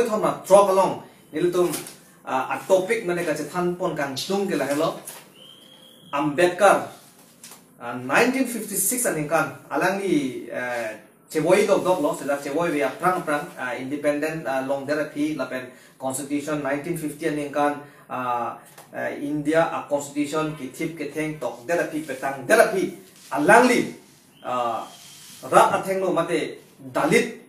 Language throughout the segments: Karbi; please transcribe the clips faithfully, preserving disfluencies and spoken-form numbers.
thom ra throk along nelitum, ah, a-topic mane kachethan pon kangtung ke lahelo. Ambedkar, ah, nineteen fifty-six aningkan alangli, eh, chevoi dokdok lo, seta chevoi ve aphrang aphrang, ah, independent, ah, longdet aphi lapen Constitution nineteen fifty aningkan, ah, eh, India a-constitution kethip ketheng tokdet aphi, petangdet aphi alangli, ah, rat athengno mate Dalit,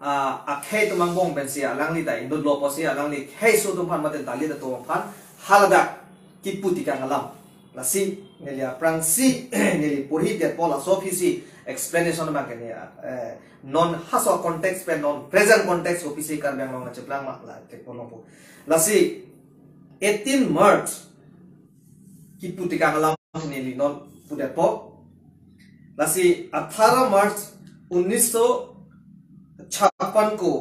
ah, akhei atum angbong pensi alangli ta inut lo pusi alangli kheiso atum aphan mate Dalit atum aphan haladak kipu tekang alam. Lasi neli aphrangsi neli porhi detpo, laso aphisi explanation abang ke ne, eh, non halaso context pen non present context ko aphisi Karbi Anglong cheplang ma la ke ponlongpo. Lasi eighteen March kipu tekang alam neli non pu detpo. Lasi अठारह मार्च उन्नीस सौ छप्पन को,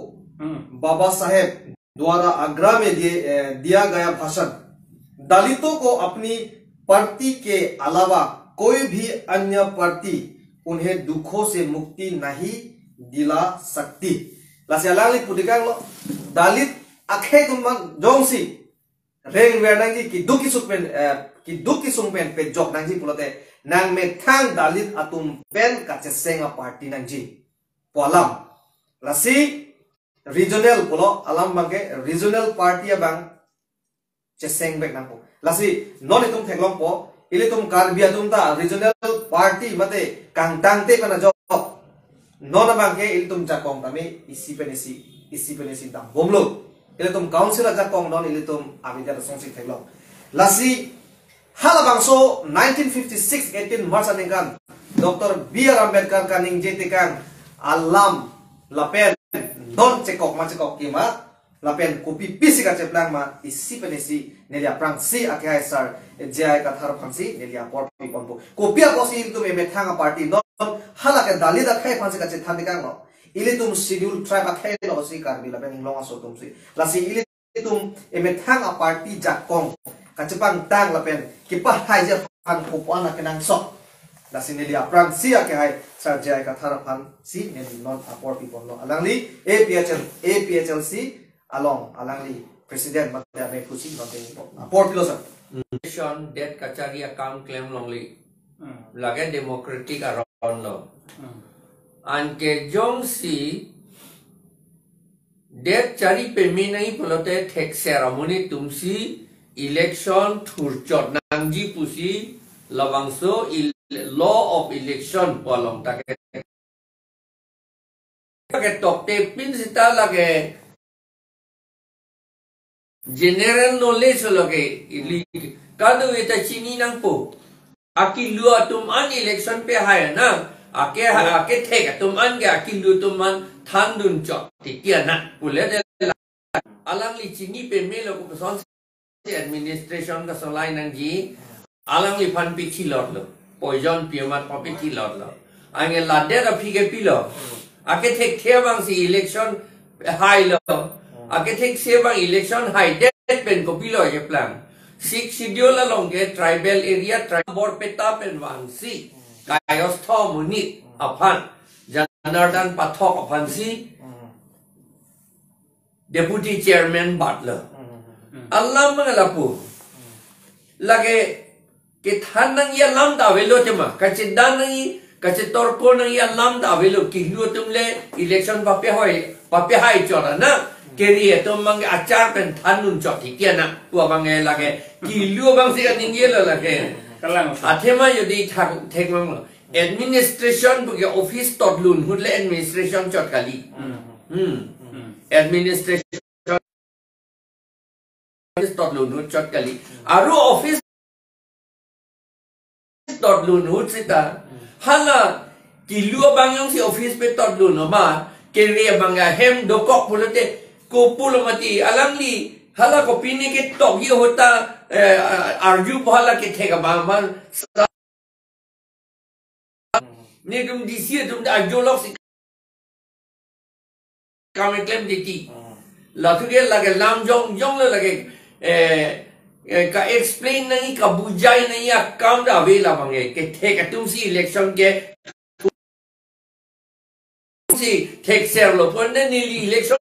हम्म। बाबा साहेब द्वारा आगरा में दिए, ए, दिया गया भाषण, दलितों को अपनी पार्टी के अलावा कोई भी अन्य पार्टी उन्हें दुखों से मुक्ति नहीं दिला सकती। Lasi alangli pu tekang lo, Dalit akhei atum aphan jongsi rengver nangji, keduk kesung pen, eh, keduk kesung pen pejok nangji pulote nangmethang Dalit atum pen kacheseng a-party nangji pu alam. Lasi regional pulo alam abang ke regional party abang cheseng vek nangpo. Lasi non itum theklongpo, ilitum Karbi atum ta regional party mate kangtangte pen ajok. Non abang ke ilitum jakong tame isi pen isi, isi pen isi dambomlo. Ilitum council ajakong non ilitum abidat asongsi theklong. Lasi halabangso nineteen fifty-six eighteen March aningkan Doctor B R Ambedkar kaningje tekang alam lapen non chekok ma chekok kima lapen kopi pisi kacheplang ma isi pen isi neli aphrangsi akehai Sar J I Kathar aphansi neli apor piponpo. Kopi apotsi ilitum emethang a-party non hala ke Dalit akhei aphansi kachethan tekang lo. Ilitum schedule tribe akhei lo si Karbi lapen inglong aso atumsi. Lasi ilitum emethang a-party jakong kachepangtang lapen kepahaiji aphan kopi-an akenangsot. Lasi neli aphrangsi akehai Sar J I Kathar aphansi neli non apor piponlo. Alangli A P H L, A P H L C along alangli president mate amephu si non dengpo. Apor pilo sir. Election det kachari akam klem longle. Hmm. Lake democratic aron lo. Hmm. Anke jongsi det chari peme nangji pulote thekser amonit atumsi election thurchot nangji pusi labangso il-, law of election pu along ta ke, ke tokte pin sita lake general knowledge lo ke ili kado eta chini nangpo. Akilu atum an election pehai na, ake ha, akethek atum an ke akilu atum an thandun chot titi ana. Pule de la, alangli chini pemelo koson si administration kasolai nangji. Alangliphan pikhi lotlo. Poison pi amat pa pikhi lotlo. Anke ladet aphi ke pilo. Akethekthe abangsi election hailo. Akethekthe abang election haidet pen kopilo cheplang. Sixth Schedule along ke tribal area, tri-, Borpeta pen vangsi kaios thom unit aphan, Janardan Pathak aphansi Deputy Chairman batlo. Hmm. Alam mangalapu. Lake kethan nangji alam ta avelo tema. Kachedan nangji, kachetorko nangji alam ta avelo. Kilu atum le election papehoi, papehai chot ana. Keri atum abang achar pen thandun chot titi ana. Pu abang ke lake kilu abangsi kaningjelo lake. Kalang. Athema jodi thak thek manglo. Administration pu ke office totlun ahut le administration chot kali. Hmm. Hmm. Hmm. Administration office totlun ahut chot kali. Aru office totlun ahut sita. Hala kilu abang jongsi office pe totlun amat. Keri abang ahem dokok pulote kopulo mati alangli. Hala kopine ketokji ahut ta, eh, arju pu hala kethek abang man. Netum D C atum ta ajolok si kam eklem titi. Hmm. Latu dia lake lam jong jong le lake, eh, eh, ka explain nangji kabujai nangji akam ta ave labang ke. Kethek atumsi election ke si thekserlo pon ne neli election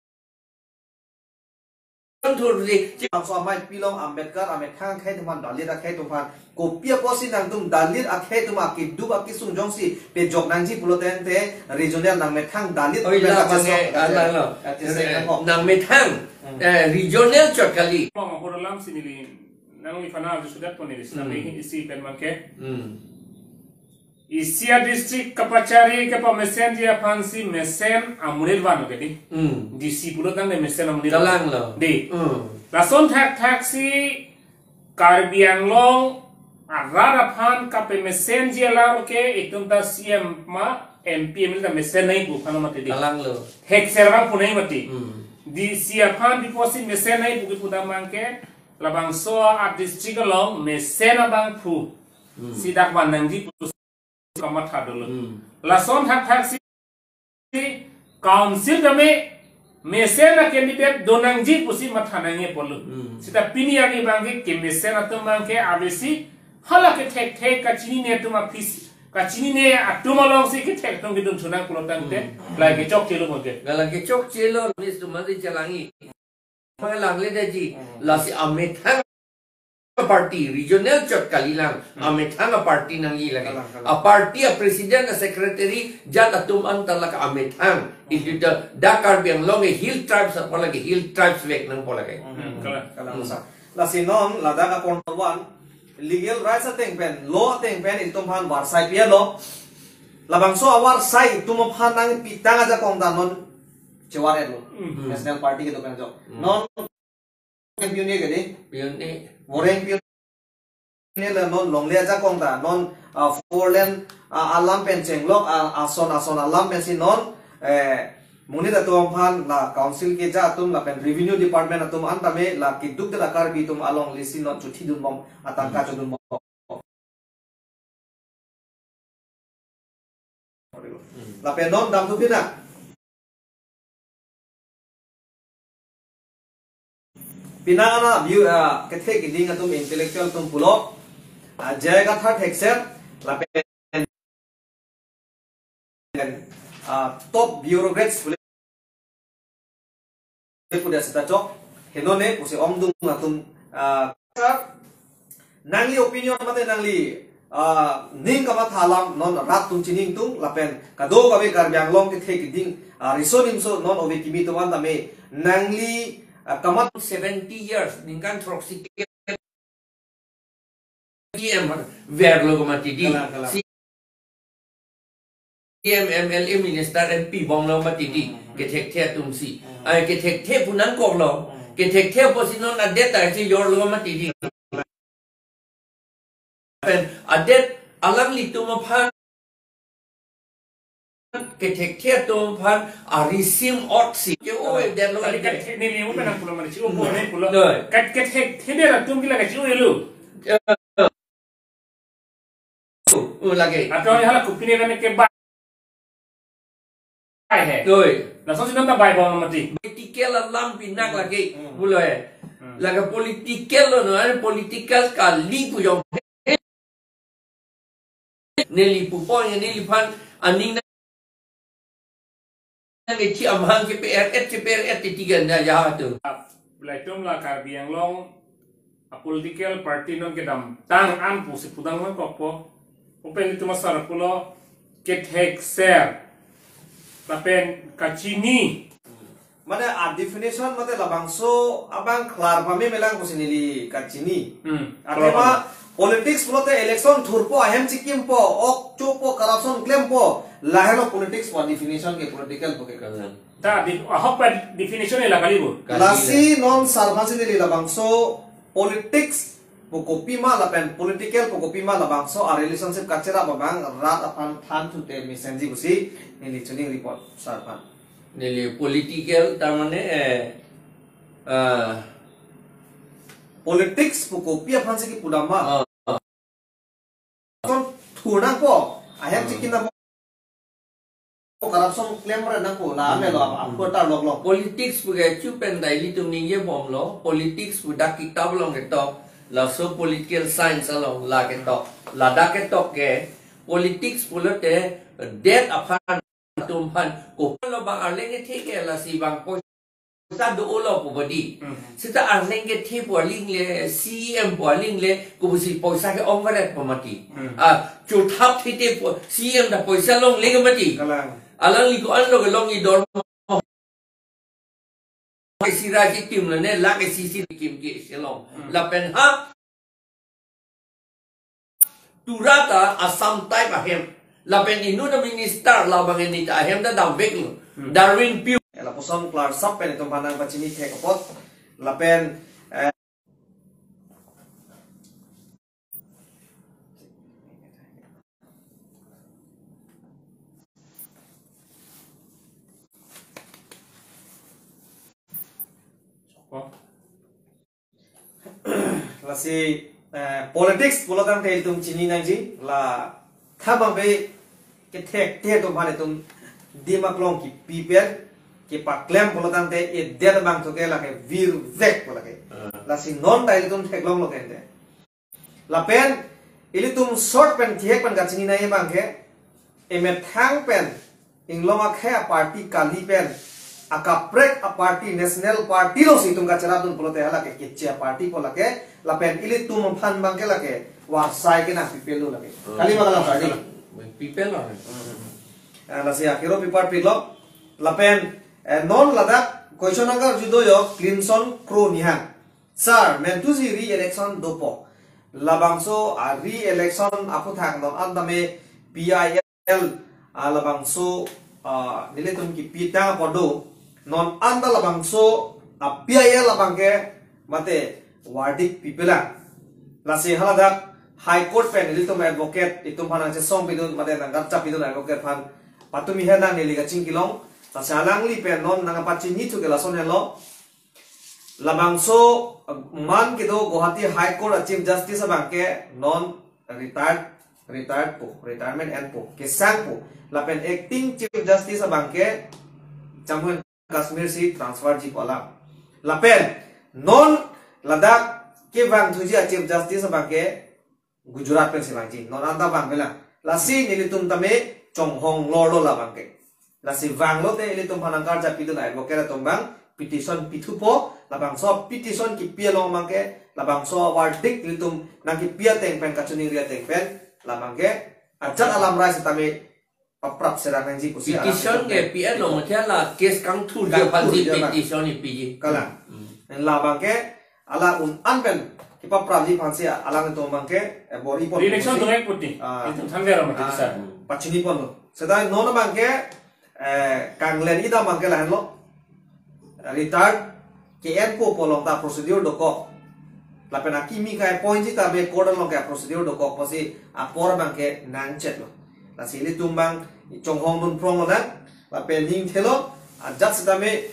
thur de. Labangso amei pilong Ambedkar amethang akhei atum aphan, Dalit akhei atum aphan kopi apotsi nangtum Dalit akhei atum akeduk akesung jongsi pejok nangji pulo tangte regional nangmethang Dalit Oi, pen la kachesok, bang, eh, kachesok, ala lo. Kachesok, eh, nangkok. Nangmethang, Hmm. eh, regional chot kali. Mama horo lam si neli nangliphan arju sudat pon neli, Hmm. nangli isi pen mangke. Hmm. Isi a-district kapachari kapamesenji aphansi mesen amonit van ke di. Hmm. D C pulo tangte mesen amonit. Kalang lo. Di. Hmm. Lason thakthaksi Karbi Anglong arat aphan kapamesenji alam ke itum ta C M ma M P M L A ta mesen nangji pu aphan mati di. Kalang lo. Thekser abang pu nangji mati. Hmm. D C aphan pi apotsi mesen nangji pu ke pudam mangke labangso a-district along mesen abangphu. Hmm. Si dak van nangji pu kamatha dolo. Hmm. Lason thakthaksi council tame mesen a-candidate do nangji pusi matha nangji apotlo. Hmm. Seta pini arni abangke kemesen atum abangke avesi hala kethekthe kachinine atum aphi si, kachinine atum alongsi kethek atum kedun thu nang pulo tangte, Hmm. la kechokche lo mangke. Gala kechokche lo, Mister Madi Chalangi. Panglang le daji, Hmm. lasi amethang party, regional chot kalilang, Hmm. amethang a-party nangji lake. Kalang, kalang. A-party a-president a-secretary, jat atum anta lake amethang. Hmm. Itu dak Karbi Anglong ke hill tribes apot lake, hill tribes vek nangpo lake. Hmm, kalang. Kalang Hmm. sa. Lasi non ladak a-corner one, legal rights ateng pen, law ateng pen itum aphan varsai pilo. Labangso avarsai itum aphan nangpitang ajakong ta non chevar-etlo. Hmm. National Party kedo pen jok. Hmm. Non Pi-un-e ke di? Pi-un-e. Boreng pi-un-e le non longle ajakong ta, non, ah, four lane, ah, alam pen chenglok, ah, ason ason alam pensi non, eh, monit atum aphan la council keja atum lapen revenue department atum anta me la keduk de la Karbi atum alonglesi non chuthi dunbom, atangka Hmm. chodunbom. Hmm. Lapen non damthu pina. Pina ana view, ah, kethek keding atum intellectual atum pulo. Ah, J I Kathar thekser, lapen, ah, top bureaucrats pule puda seta chok. Henone pusi ongdung atum, ah, nangli opinion mate nangli, ah, ning kamatha alam non rat atum chiningtung lapen kadokave Karbi Anglong kethek keding, ah, riso nimso non ove kimi atum anta me nangli, ah, kamat seventy years ningkan throksi C M verlo mati di. Kalang, kalang. C M, M L A, minister, M P bomlo mati di. Hmm. Kethekthe atum si. Hmm. Ai kethekthe pu nangkoklo. Hmm. Kethekthe apotsi non adet ta si jorlo mati di. Pen adet alanglitum aphan kethekthe atum aphan arisim ot si. Ke o Oh, det lo kali ke. Kat ke neli mo penang pulo mari, si o Hmm. pulo, ne pulo. Doi. Kat kethekthe det atum ke la ke si o elu. Ya. Oh, lake. Atau ni hala kopine kan ke ba-, bai he. Doi. Langsung si non ta baibom mati. Political alam pinak Hmm. lake. Hmm. Pulo he. Hmm. Lake political lo no, ane political kali pu jong. Neli pupon ya neliphan aning nangkethi amahang kepe-er-et, kepe-er-et titi ganda ya atum. Laitum la Karbi Anglong a-political party non kedamtang an pusi pudang nangkokpo. Open itum asar pulo kethekser. Lapen kachini. Mane a-definition mate labangso abang klar pame melang pusi neli kachini. Hmm. Athema politics pulote election thurpo, ahem chikimpo, ok chopo, corruption klempo, lahelo politics pu definition ke political pu ke. Kalang. Ta di, ahok pa definition ela kali bo. Kali Lasi la. Non sar aphansi neli labangso politics pu kopima lapen political pu kopima labangso a-relationship kacherap abang rat aphan than thute mesenji pusi neli chuning report sar aphan. Neli political ta mane, eh, ah, politics pu kopi aphansi kipudam ma? Ah, ah. Kon thur nangpo, ahem Hmm. chikim nangpo, corruption klemre nangpo, la Hmm. amelo, Hmm. apko ta lok lok. Politics pu ke chu pen daily tum ningjebomlo, politics pu dak kitap along ketok, laso political science along la ketok, ladak ketok ke, politics pulote, det aphan atum aphan, kopilo bang arleng ethik ke lasi bang po poisa do-olo pu bodi. Hmm. Seta arleng kethe pu aling le, C E M pu aling le, kopusi poisa ke-ong varet pu mati. Hmm. Ah, chothap thete pu, C E M ta poisa longle ke mati. Kalang. Alangli ko-an lo kelong idor. Isi ra si tim lo ne, lak isi si kim ke isi long. Hmm. Lapen ha, tura ta Assam type ahem. Lapen inut aminister labang ini ta ahem ta damveklo. Hmm. Darwin Pyu. Lapuson klarsap pen itum aphan nangpachini thek apot. Lapen, eh, Lasi, eh, politics pulo tangte itum chini nangji, la thabang be kethek te atum aphan itum dim aklong kipi pen, kepaklem pulo tangte edet abang thu ke lake virvek pu lake. Ah. Lasi non ta itum theklonglo kente. Lapen ilitum short pen thihek pen kachini nangji abang ke, emethang pen inglong akhei aparty kali pen, akaprek aparty, national party lo si itum kacherapdun pulote halake keche aparty pu lake, lapen ilitum aphan abang ke lake warsai ke nangpipelo lake. Hmm. Kali ma kalang party? Pipelo. Hmm. Eh, lasi akero pipar pilo. Lapen, eh, non ladak question angkar judo yo, Crimson Crow Nihang. Sir, mentuji re-election dopo. Labangso a re-election aphuthak non an tame P I L, ah, labangso, ah, nelitum kipi tang apot do. Non an ta labangso, ah, P I L abang ke mate verdict pipelang. Lasi haladak High Court pen nelitum advocate itum aphan nangchesong pidun mate nangkachap pidun advocate aphan patumi henang neli kachingkilong. Lasi alangli pen non nangpachini thu ke lason helo. Labangso, uh, man kedo Guwahati High Court a Chief Justice abang ke non retired, retired po, retirement end po, kesang po. Lapen acting Chief Justice abang ke Jammu and Kashmir si transfer ji pu alam. Lapen non ladak kevang thuji a Chief Justice abang ke Gujarat pen si vangji, non an ta vangvelang. Lasi nelitum tame chonghong lorlo labang ke. Lasi vanglote ilitum aphan nangkarjap pidun advocate atum abang petition pithupo, labangso petition kipi along abang ke, labangso verdict ilitum nangkipi ateng pen, kachiningri ateng pen, labang ke ajat alam rai sitame paprap serang nangji pusi alam petition itum ke pen P N lo pithupo. Muthian la case kangthur Kangthur je pansi je abang. Petition ipiji. Kalang. Hmm. Labang ke ala un an pen kipaprapji aphansi alanglitum abang ke, eh, bor-i pon. Re-election pusi. Dongek puti. Ah. Itum thanver amat Ah, bisa. Pachini ponlo. Seta non abang ke, eh, kanglen idam abang ke lahenlo. Retired ke-en po pu along ta procedure dokok. Lapen akimi ka-appoint ji ta be court along ke procedure dokok pusi apor abang ke nangchetlo. Lasi ilitum abang chonghongdun pronglo nang. Lapen ning thelo, ajat sitame,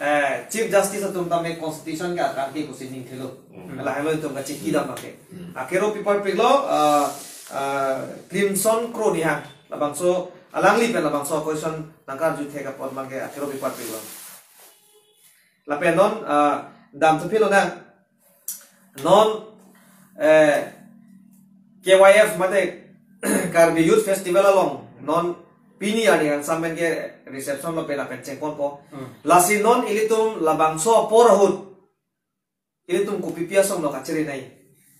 eh, Chief Justice atum tame Constitution ke akarke pusi ning thelo. Hmm. Lahenlo itum kachingki dam abangke. Hmm. Akero pipar piklo, ah, ah, Crimson Crow Nihang. Labangso, alangli pen labangso question nangkarju thek apot abangke akero pipar piklo. Lapen non, ah, dam thuphilo nang. Non, eh, K Y F mate Karbi Youth Festival along non pini arni kangsam pen ke reception lo pen lapen chengponpo. Hmm. Lasi non ilitum labangso apor ahut ilitum kopipi asong lo kachiri nai.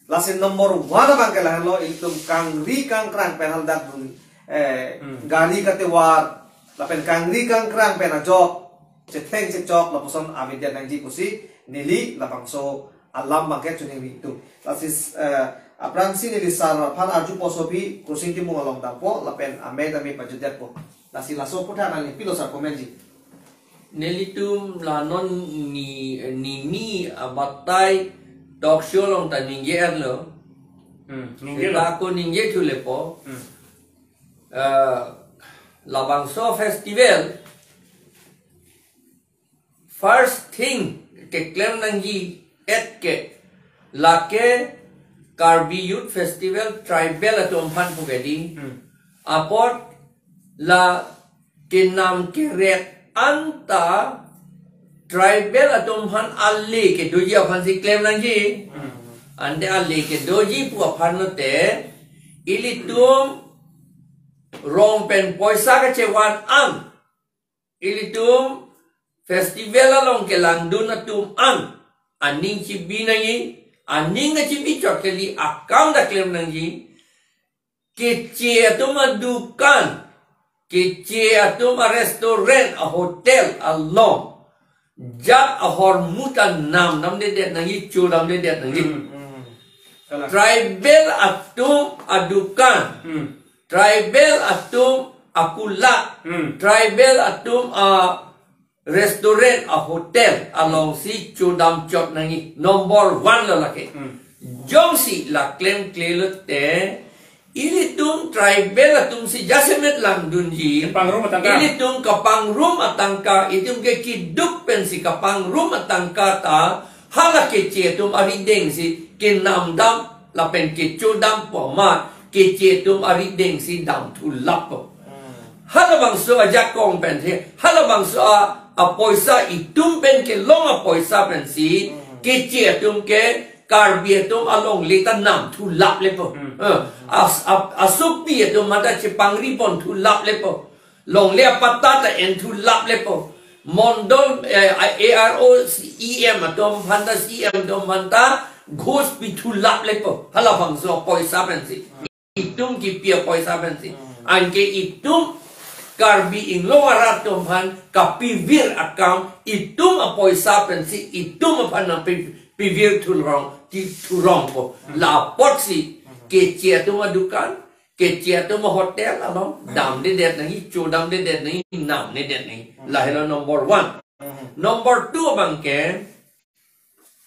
Lasi number one abang ke lahenlo ilitum kangri kangkrang pen haladak dun, eh, Hmm. gari katevar, lapen kangri kangkrang pen ajok chetheng chechok lapuson avedya nangji pusi neli labangso alam abangke chuningri itum. Lasi, eh, aphrangsi neli sar aphan arju posopi Kursing Timung along dampo lapen amei tame pajutdetpo. Lasi laso aputhak nangli pilo sar comment ji. Nelitum la non ni, nini abatai talk show along ta ningje erlo. Hmm, ningje lo. Seta ako ningje thulepo. Hmm. Eh, labangso festival, first thing keklem nangji et ke, lake Karbi Youth Festival tribal atum aphan pu ke di. Hmm. Apot la kenam keret anta tribal atum aphan ale kedoji aphansi klem nangji. Hmm. Ante ale kedoji pu aphan lote ilitum rong pen poisa kachevan an, ilitum festival along kelangdun atum an aning chibi nangji, aning kachibi chot kali, akam ta klem nangji. Keche atum adukan, keche atum arestaurant, ahotel along jat ahormu ta namdamdedet nangji, chodamdedet nangji. Hmm, hmm. Kalang. Tribal atum adukan, Hmm. tribal atum akulat, Hmm. tribal atum a restaurant, ahotel alongsi chodam chot nangji, number one lo lake. Hmm. Jongsi la klemkle lote, ilitum tribal atumsi jasemet langdunji. Kapangrum atangka. Ilitum kapangrum atangka, itum ke kiduk pensi kapangrum atangka ta, hala keche atum arideng si kenamdam lapen kechodam pu amat, keche atum arideng si damthu lappo. Hmm. Halabangso ajakong pensi, halabangso a, apoisa, itum pen kelong apoisa pensi, Hmm. keche atum ke Karbi atum alongle ta namthu lap lepo. Hmm. Eh, as-, ap-, asopi atum mata chepangri ponthu lap lepo. Longle apatta ta enthu lap lepo. Mondol, eh, A R O, E M atum aphanta, C M atum aphanta ghus pithu lap lepo. Halabangso apoisa pensi. Itum kipi apoisa pensi. Hmm. Anke itum Karbi Anglong arat atum aphan kapivir akam, itum apoisa pensi, itum aphan nangpi-, pivir thurong, ti thurongpo. Hmm. La apotsi, Hmm. keche atum adukan, keche atum ahotel along, Hmm. damdedet nangji, chodamdedet nangji, namnedet nangji. Hmm. Lahelo number one. Hmm. Number two abangke,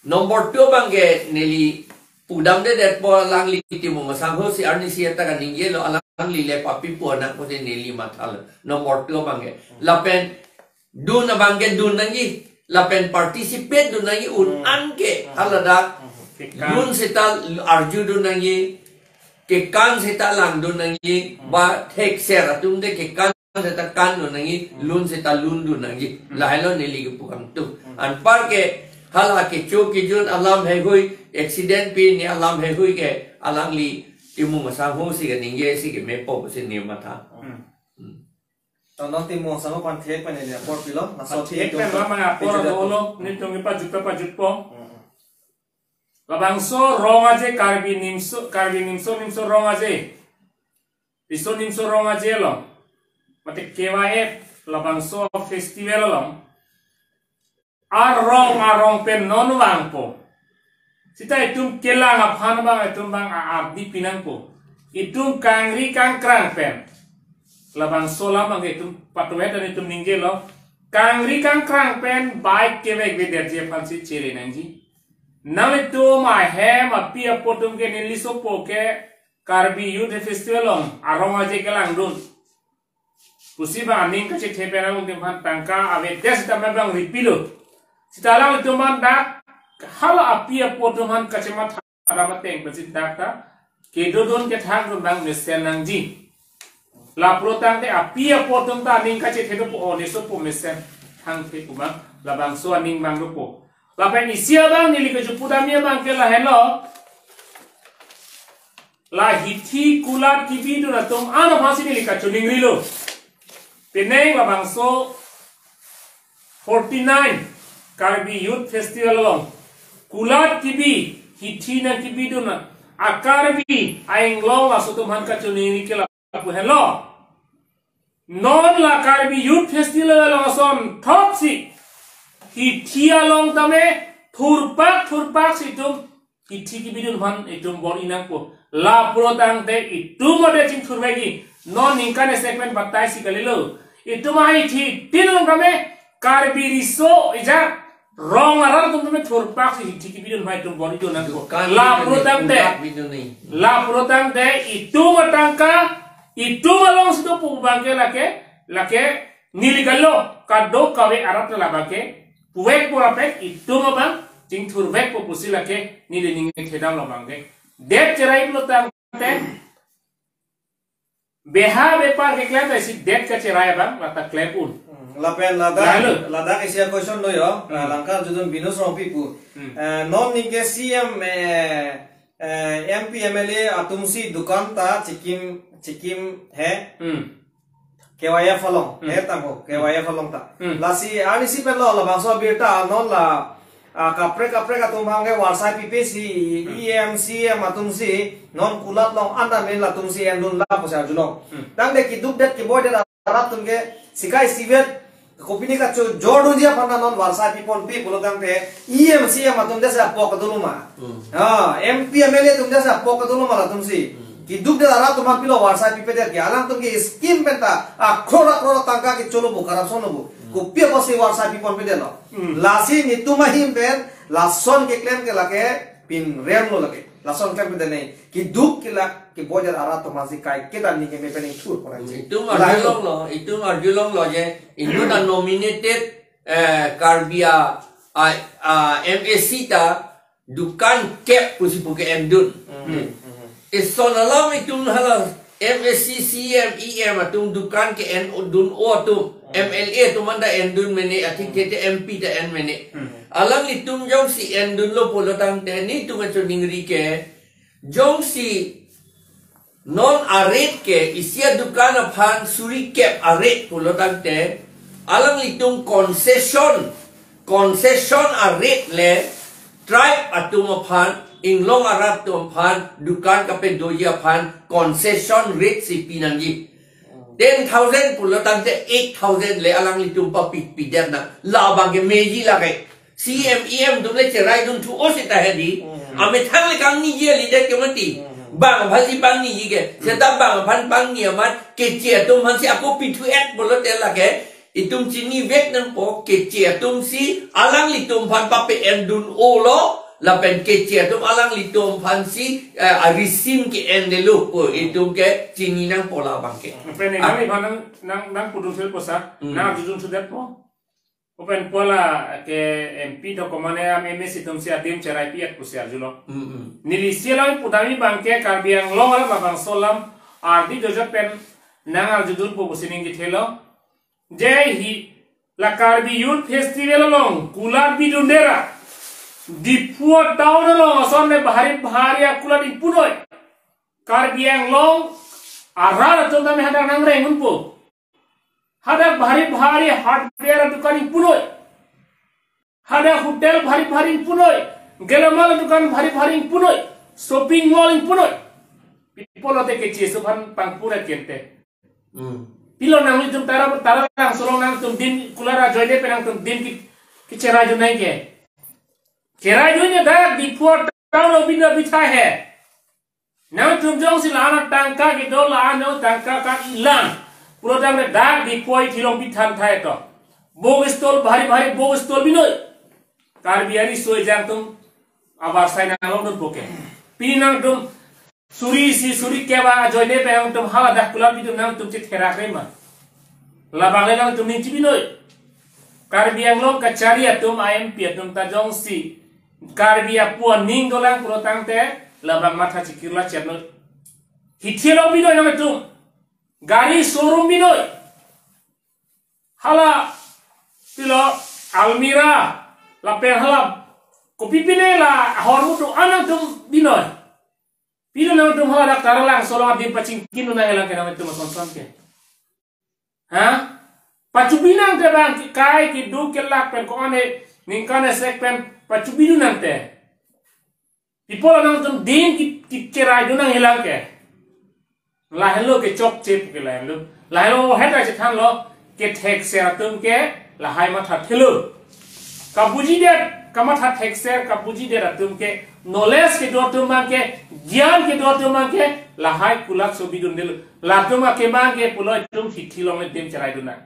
Number two abangke neli pudamdedetpo, alangli Timung asangho si arnisi eta kaningjelo, alangli le papi pu anak pusi neli mathalo. Number two abangke. Lapen dun abangke dun nangji. Lapen participate dun nangji un Hmm. anke Hmm. haladak. Hmm. Kekan. Dun seta arjudun nangji. Kekan seta langdun nangji. Hmm. Ba thekser atum de kekan seta kandun nangji, Hmm. lun seta lundun nangji. Hmm. Lahelo neli kepu kangtung. Hmm. Anparke hala kecho kejun alam heihui, accident pi ne alam heihui ke alangli Timung asangho si kaningje si kemepo pusi ne matha. Hmm. Hmm. To non Timung asangho aphan thek pen neli apor pilo, laso To thek thek pen pen lama apor ejak olo, netum kepajut ta pajutpo. Hmm. Labangso rong aje Karbi Nimso, Karbi Nimso, Nimso Rong Aje. Riso Nimso Rong Aje along, mate K Y F labangso festival along, arong arong pen non vangpo. Seta itum kelang aphan abang itum abang a-ardi pinangpo. Itum kangri kangkrang pen. Labangso alam abang itum patuet dan itum ningjelo. Kangri kangkrang pen bike kevek vederji aphansi chere nangji. Nanglitum ahem api apo atum ke neli sopo ke Karbi Youth Festival along arong aje kelangdun pusi abang aning kachethe pen along atum aphan tangka avedet seta abang ripilo. Seta alangtum abang dak hala api apo atum aphan kachematha ram ateng pensi dak ta kedodun kethakdun abang mesen nangji. Lapu tangte api apo atum ta aning kachethe dopo, o ne sopo mesen thangthe pu abang, labangso aning abang dopo. Lapen isi abang neli kejut pudamji abang ke lahelo. La hithi kulat kebidun atum ano aphansi neli kachoningrilo. Penang labangso forty-nine Karbi Youth Festival along kulat kebi, hithi nangkebidun a-Karbi a-Anglong laso atum aphan kachoningri ke lapu henlo. Non la Karbi Youth Festival along ason thotsi hithi along tame thurpak thurpak si itum hithi kebidun aphan itum bor-i nangpo. Lapu tangte itum ode chingthurvekji. Non ningkan esek pen batai si kalilo. Itum ahithi tin along tame Karbi riso ejak rong arat atum tame thurpak si hithi kebidun aphan itum bor-idun nangpo. Dukan Lapu tangte, dukan bidun ni. Lapu tangte itum atangka, itum alongsi dopo abangke lake, lake neli kalo, kadokave arat labangke puvekpo, lapen itum abang chingthurvekpo pusi lake neli ning thedamlo abangke. Det cherai pulo tangte beha bepar keklem ta isi det kacherai abang lata klem un. Hmm, lapen ladak, Lalu. Ladak isi a-question do yo. Hmm. Langkar judun Binus Rongpi pu. Hmm. Eh, non ningke C M, eh, eh, M P, M L A atumsi dukan ta chikim, chikim he. Hmm. K Y F along, Hmm. eh, tangko, K Y F along ta. Hmm. Lasi, arnisi pen lo, labangso abirta, non la, ah, kaprek kaprek atum abang ke varsai pipe si, Hmm. E M, C M atum si, non kulat long anta men latum si endun la pusi arjulong. Hmm. Tangte keduk det keboi det arat atum ke, sikai sivet, kopine kachojor dunji aphan ta non varsai piponpe pulo tangte, E M, C M atum det si apok kedo lo ma. Hmm. Ah, M P, M L A atum det si apok kedo lo ma latum si. Hmm. Keduk det arat atum aphan pilo varsai pipe det ke, alangtum ke scheme pen ta, a crore a crore tangka kecholo pu, corruption lo pu. Hmm. Kopi apotsi varsai piponpe det lo. Hmm. Lasi netum ahin pen, lason keklem ke lake, pinrem lo lake. Lason klem ke det ne, keduk kelak keboi det arat atum aphan si kaiketa aning keme pen ingthur pon nangji. Itum Lahelo. Arjulong lo, itum arjulong lo je, itum ta nominated, eh, Karbi a, a, a, M A C ta dukan kep pusi pu ke-endun. Hmm. Hmm. Ison alam itum hala M A C, C M, E M atum dukan ke-endun o atum. Hmm. M L A atum anta endun mene, athik Hmm. tete M P ta en mene. Hmm. Alanglitum jongsi endun lo pulo tangte netum kachiningri ke, jongsi non a-rate ke isi adukan aphan suri kep a-rate pulo tangte, alanglitum concession, concession a-rate le tribe atum aphan, inglong arat atum aphan, dukan kapedoji aphan concession rate si pi nangji. Ten thousand pulo tangte eight thousand le alanglitum papi pidet nang. Labang ke meji lake. C M, E M atum le cherai dunthu o seta hedi. Hmm. Amethang le kangniji leader ke mati. Hmm. Bang aphan si pangniji ke. Hmm. Seta bang aphan pangni amat keche atum aphan si ako pithu-et pulote lake. Itum chinivek nangpo, keche atum si alanglitum aphan pape-endun o lo, lapen keche atum alanglitum aphan si, eh, arisim ke-en detlo pu itum ke chini nangpo labang ke. Pen Ah. nang iphan nang, nang, nang pudun sel posa, Hmm. nang jujun sudet po. Open pola ke M P do komane am M A C atum si adim cherai pi-et pusi arjulo. Hmm, hmm. Neli isi alam pudunji abang ke Karbi Anglong alam labangso alam ardi dojot pen nang arjudunpo pusi ning kethelo. Je hi la Karbi Youth Festival along kulat bidunde ra Diphu town along ason le bhari bhari akulat ingpunnoi. Karbi Anglong arat atum tame hadak nangreng unpo. Hadak bhari bhari hardware adukan ingpunnoi. Hadak hotel bhari bhari ingpunnoi. Gelamal adukan bhari bhari ingpunnoi. Shopping mall ingpunnoi. Pi pulote keche atum aphan pangpura kente. Hmm. Pilo nanglitum Tara, Taralangso along nangtum din kulat ajoine pen nangtum din ke, kecherai dun nang ke. Cherai dun ne dak Diphu town lo bina bithai he. Nangtum jongsi la-an atangka kedo, la-an atangka ka-ilang pulo tangte dak Diphu ahithi along bithan thai to. Book stall bhari bhari book stall binoi. Karbi ariso ejang atum avarsai nanglongdunpo ke. Pini nangtum suri isi suri kep ajoine pen nangtum haladak kulat bidun nangtum chetherak re ma. Labang le nangtum ning chibinoi. Karbi Anglong kachari atum, a M P atum ta jongsi Karbi apu aning dolang pulo tangte labang matha chikirla chetnoi. Hithi along binoi nangtum. Gari showroom binoi. Hala pilo almirah lapen hala kopi pine la ahormu do-an nangtum binoi. Pilo nangtum haladak Taralangso along adim pachingkindun nanghelang ke nangtum ason ason ke. Ha? Pachubi nangte bang ke kai keduk kelak pen ko-an he ningkan esek pen pachubidun nangte. Pi pulo nangtum din ke, ke, kecherai dun nanghelang ke. Lahelo ke chokche pu ke lahelo. Lahelo hetra chethanlo kethekser atum ke lahai mathathelo. Kabujidet, kamatha thekser, kabujidet atum ke, knowledge kedo atum abang ke, gyan kedo atum abang ke, lahai kulat so bidundelo. Latum akemang ke pulo itum hithi along le din cherai dun nang.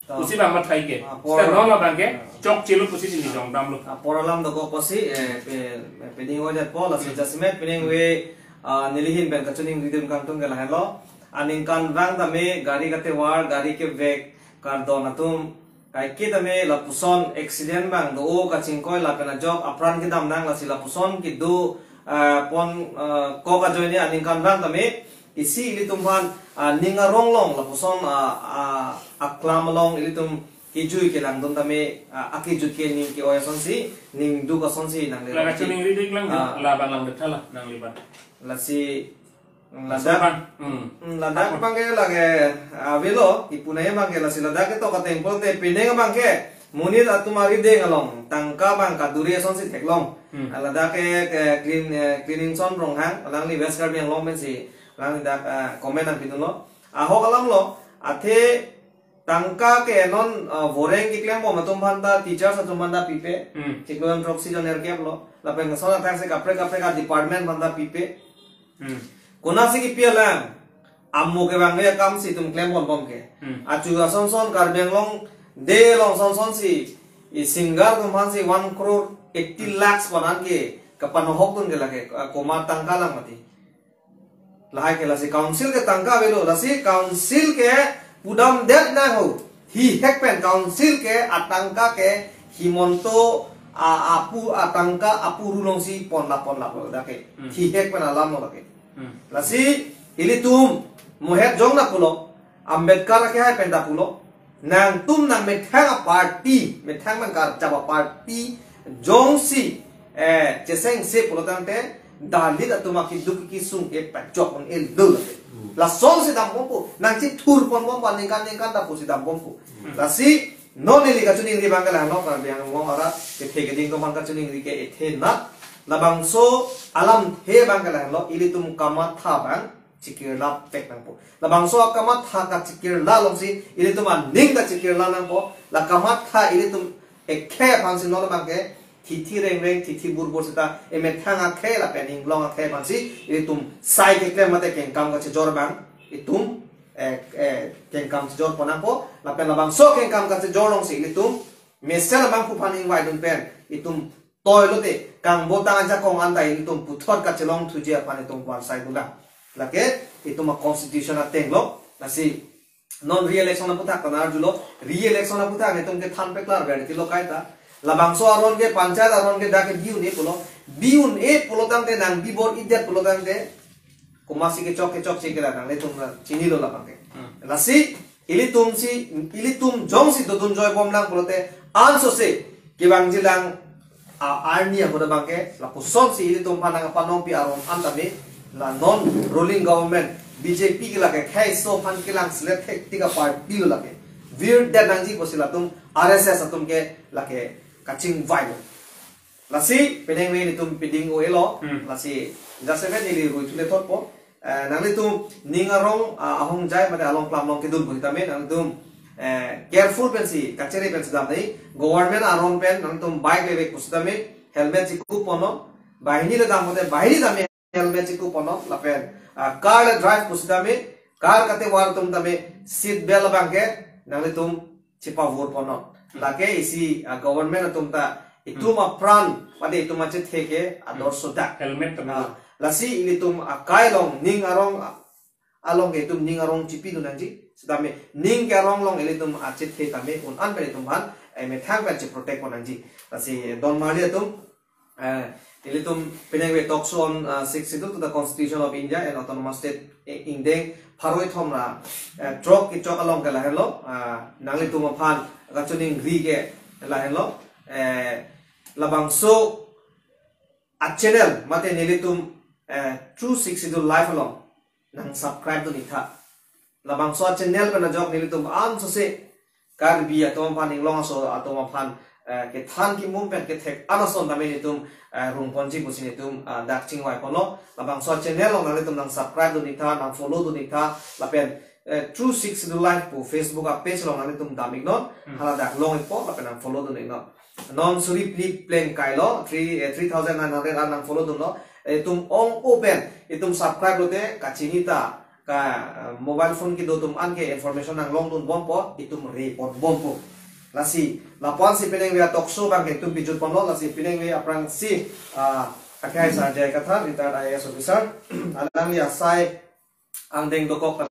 To. Pusi bang mathai ke. Ah, por- Seta non labang ke, Ah. chokchelo pusi chini jongdamlo. Ah, apor alam dokok pusi, eh, pe-, pe-, peding oja po, lasi Hmm. jasemet pining Hmm. we, ah, neli ahin pen kachiningridun kangtung ke lahenlo. Aningkanvang tame gari katovar, gari kevek, kardon atum, kaike tame lapuson accident bang do-o kachingkoi lapen ajok apran kedam nang lasi lapuson kedo, ah, pon, ah, kok ajoine aningkanvang tame, isi ilitum aphan, ah, ning arong along lapuson, ah, ah, aklam along ilitum kejui kelangdun tame, ah, akejut ke ning ke-oi asonsi, ning duk asonsi nangli La rong kachiningri diklang, ah, labang lang dethala nangli ban. Lasi Ladak, hmm, ladak abang ke lake avelo, ipunai abang ke lasi ladak ke to kateng pulote pining abang ke monit atum arideng along tangka abang kaduri asonsi theklong. Hmm. Ladak ke, ke clean, eh, cleaning son Ronghang, alangli West Karbi Anglong pensi, alangli dak, eh, comment nangpidunlo. Ahok alam lo, athe tangka ke non, eh, voreng keklembom atum aphanta, teachers atum aphanta pipe. Hmm. Chiklo jon throksi jon nerkep lo. Lapen son athak si kaprek kaprek a-department aphanta pipe. Hmm. Konatsi kipi alam? Amo kevangve akam si itum klem ponbom ke. Hmm. Achu ason son Karbi Anglong de along son son si, i singer atum aphan si one crore eighty lakhs panan ke kapanohok dun ke lake, ah, komat tangka lang mati. Lahai ke lasi council ke tangka avelo, lasi council ke pudamdet nangho. Hihek pen council ke atangka ke Himanta a-, apu atangka apu rulong si pon la pon la pon lake. Hmm. Hihek pen alam lo lake. Hmm. Lasi ilitum mohet jong na pulo, Ambedkar ke hai pen ta pulo. Nangtum nangmethang a-party, methang nangkarjap a-party jongsi, eh, chesengse pulotangte Dalit atum akiduk kisung ke pachok un-elo lake. Hmm. Lasonsi dambompo, nangchithur ponbompo, ningkan ningkan ta pusi dambompo. Hmm. Lasi non ili kachiningri abang ke lahenlo, Karbi Anglong arat kethe keding atum aphan kachiningri ke ethe nat. Labangso alamthe abang ke lahenlo, ilitum kamatha abang chikirla pek nangpo. Labangso akamatha kachikirla alongsi ilitum aning ta chikirla nangpo. La kamatha ilitum ekhei aphansi non abang ke thithi rengreng, thithi burbur seta emethang akhei lapen inglong akhei aphansi ilitum sai keklem mate kengkam kachijor abang itum, eh, eh, kengkam chijor pon nangpo. Lapen labangso kengkam kachijor alongsi ilitum mesen abang aphu aphan ingvaidun pen itum toilote kangbotang ajakong anta ilitum puthot kachelong thuji aphan itum varsai gulang. Lake itum a-constitution ateng lo. Lasi non re-election aphuthak ta nang-arjulo, re-election aphuthak itum kethan peklar ver tilo kaita. Labangso aron ke panchayat aron ke dak ke bi un-e pulo, bi un-e pulotangte nangbi bor-idet pulotangte komatsi kechok kechokche ke la nanglitum na chinilo labang ke. Hmm. Lasi ilitum si, ilitum jongsi dodun joibom lang pulote ansose kevangjilang a-arni ahut abang ke, lapusonsi ilitum aphan nangpanongpi aron an tame, la non ruling government B J P ke lake kheiso aphan kelang selet thek tik a-party lo lake. Virdet nangji pusi latum R S S atum ke lake kachingvailo. Lasi penang me ilitum piding o elo. Hmm. Lasi jaseven ili rui thule thotpo. Eh, nanglitum ning arong, ah, ahongjai mate along plam along kedun pusitame, nanglitum, eh, careful pensi, kachere pensi damnoi, government aron pen, nanglitum bike vevek pusitame, helmet chikup ponnon, banghini le dam mate, banghini tame helmet chikup ponnon, lapen, ah, car le drive pusitame, car kate war atum tame, seat belt abang ke, nanglitum chipavor ponnon. Hmm. Lake isi, ah, government atum ta itum, hmm, apran, pada itum achethe ke ador, hmm, sodak. Helmet tame. Ah, lasi ilitum akai along ning arong, ah, along ke itum ning arong chipidun nangji. Sitame ning ke arong along ilitum achethe tame un-an pen itum aphan, eh, methang pen chiprotect pon nangji. Lasi don marli atum, eh, ilitum penang me talk show on, uh, Sixth Schedule to the Constitution of India and Autonomous State, eh, ingdeng pharo kethom ra, eh, throk kechok along ke lahenlo, ah, nanglitum aphan kachiningri ke lahenlo, eh, labangso a-channel mate nelitum, eh, True Sixth Schedule Live along nang subscribe dun-ik tha. Labangso a-channel pen ajok nelitum ansose Karbi atum aphan, inglong aso atum aphan, eh, kethan kimum pen kethek an ason tame nelitum, eh, rung ponji pusi nelitum, eh, dak chingvai ponlo. Labangso a-channel along nanglitum nang subscribe dun-ik tha, nang follow dun-ik tha, lapen, eh, True Sixth Schedule Live pu Facebook a-page along nanglitum dam-iknon, hmm, hala dak long-ikpo, lapen nang follow dun-iknon. Non suri phli pleng kailo, three, eh, three thousand nine hundred an nang follow dunlo. Eh, itum ong open, itum subscribe lote kachini ta, ka, eh, mobile phone kedo atum an ke information nang long dun bompo, itum re pon bompo. Lasi, lapu-an si penang me a-talk show abang ke itum pijut ponlo, lasi penang me aphrangsi, ah, akhai Sir J I Kathar, retired I A S officer, alangli asai angdeng dokok